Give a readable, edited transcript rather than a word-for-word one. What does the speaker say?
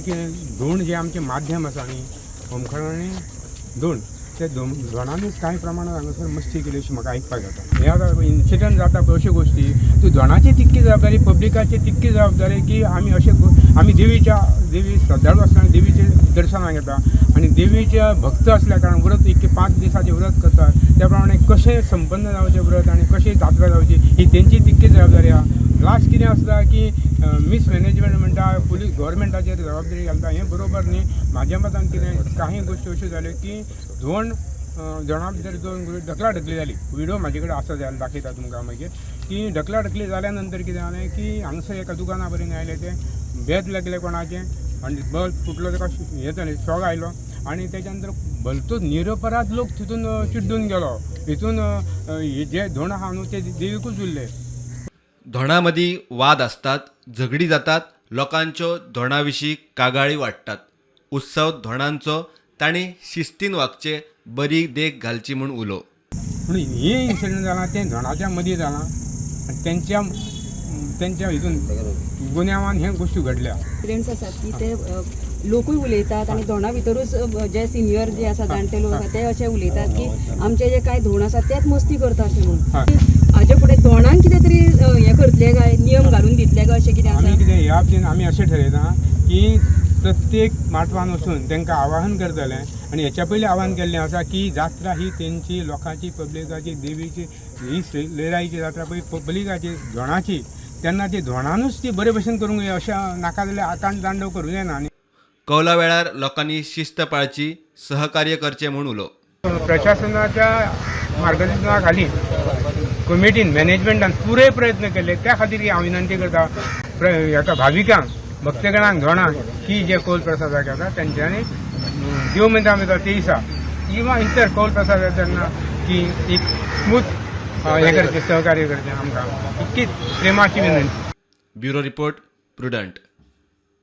कितें धोंड जें आमचें माध्यम आसा न्ही, होमखण आनी धोंड, ते धोणानूच कांय प्रमाणात हांगासर मस्ती केली अशी म्हाका आयकपाक येता. हे आतां इन्सिडंट जाता पळय अश्यो गोश्टी, ती धोणाची तितकी जबाबदारी, पब्लिकाची तितकी जबाबदारी की आमी अशें आमी देवीच्या देवी श्रद्धाळू आसतना देवीचे दर्शनाक येता आनी देवीच्या भक्त असल्या कारणान व्रत एक 5 दिसाचें व्रत करता, त्या प्रमाणे कशें संपन्न जावचें व्रत आनी कशें जात्रा जावची ही तेंची तितकी जबाबदारी आहा. लास्ट कितें आसता की मिसमॅनेजमेंट म्हणटा, पुलीस गव्हर्मेंटाचेर जबाबदारी घालता, हें बरोबर न्ही. म्हाज्या मतान कितें काही गोश्टी अश्यो जाल्यो की धोणा भितर दोन ढकलाढकली जाली. व्हिडियो म्हाजे कडेन आसा जाल्यार दाखयता तुमकां मागीर की ढकलाढकली जाल्या नंतर कितें जालें की हांगासर एका दुकाना पर्यंत आयले, ते बेद लागले कोणाचें आनी बल्ब फुटलो, ताका हें जालें, शॉक आयलो आनी तेच्या नंतर भलतोच निरपराध लोक तितून चिड्डून गेलो. हितून जे धोण आहा न्हू ते देवीकूच उरले. धोणा मदीं वाद आसतात, झगडीं जातात, लोकांच्यो धोणा विशीं कागाळी वाडटात. उत्सव धोणांचो, तांणी शिस्तीन वागचें, बरी देख घालची म्हूण उलो. पूण हें इन्सिडंट जालां तें धोणाच्या मदीं जालां आनी तेंच्या तेंच्या हितून गुन्यांवान हे गोश्टी घडल्या. इन्सिडंट्स आसात की ते लोकूय उलयतात आनी धोणा भितरूच जे सिनियर जे आसा, जाणटे लोक आसा, ते अशे उलयतात की आमचे जे कांय धोण आसा तेच मस्ती करता अशें म्हणून. हाजे फुडें धोणांक कितें तरी हें करतले काय, नियम घालून दितले काय, अशें कितें आमी आसा? कितें ह्या बाबतीन आमी अशें ठरयता की प्रत्येक माटवान वचून तांकां आवाहन करतले आनी हेच्या पयलीं आवाहन केल्लें आसा की जात्रा ही तेंची लोकांची, पब्लिकाची, देवीची, ही लयराईची जात्रा पळय पब्लिकाची, धोणाची, तेन्ना ती धोणानूच ती बरे भशेन करूंक जाय, अशें नाका जाल्यार आकांत तांडव करूं जायना. आनी कौला वेळार लोकांनी शिस्त पाळची, सहकार्य करचें म्हूण उलो. प्रशासनाच्या मार्गदर्शना खाली कमिटीन, मॅनेजमेंटान पुरे प्रयत्न केले. त्या खातीर हांव विनंती करता हेका भाविकांक, भक्तगणांक, धोणांक की जे कौल प्रसादाक येता तेंच्यांनी देव मनशां येता ते दिसा किंवा इतर कौल प्रसाद येता तेन्ना की एक स्मूथ हें करचें, सहकार्य करचें, आमकां इतकीच प्रेमाची विनंती. Bureau report, Prudent.